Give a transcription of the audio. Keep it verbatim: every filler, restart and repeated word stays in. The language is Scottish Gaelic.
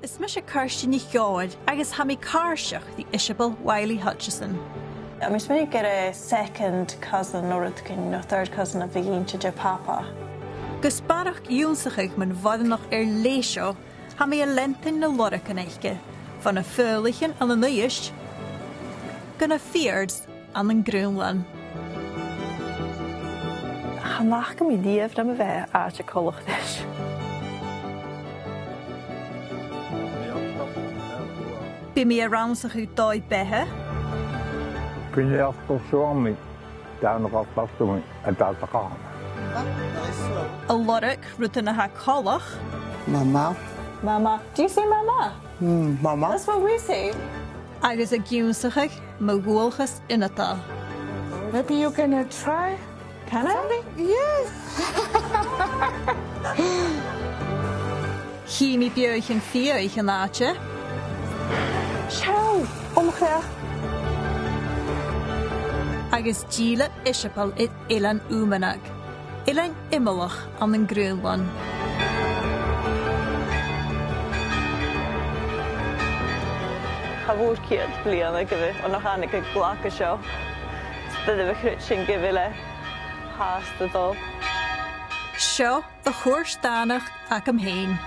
Is mise Kirsty NicDhòmhnaill agus tha mi càirdeach ri Iseabail Wylie Hutchison. Tha mi a' smaoineachadh gur e second cousin no rudeigin, no third cousin a bhiodh innte do Phapa. Gus barrachd ionnsachadh mun bhoireannach air leth seo, tha mi a' leantainn na lorgan aice, bho na faolaichean ann an Uibhist gu na fjords ann an Grùnlann. Chan fhaca mi riamh nam bheatha àite coltach ris. Bidh mi a' rannsachadh dòigh-beatha. Bidh mi a' dol suas mi, dà no dhà bhàta mi a' dol a dh'fhalbh. A' lorg rudan a tha coltach. Mama. Mama. Do you say mama? Mm, mama. That's what we say. Agus ag ionnsachadh mo dhualchas ionadail. Maybe you can, uh, try. Can I? Something? Yes. Chì mi beathaichean-fiadhaich an àite. Seall! Ò mo chreach! Agus dìleab Iseabail air Eilean Uamannag, eilean iomallach ann an Grùnlann. Cha mhòr ceud bliadhna gu bhith, on a thàinig an glac seo. 'S dòcha gu bheil e fhathast a' dol. Seo a' chuairt-dànachaidh agam fhìn.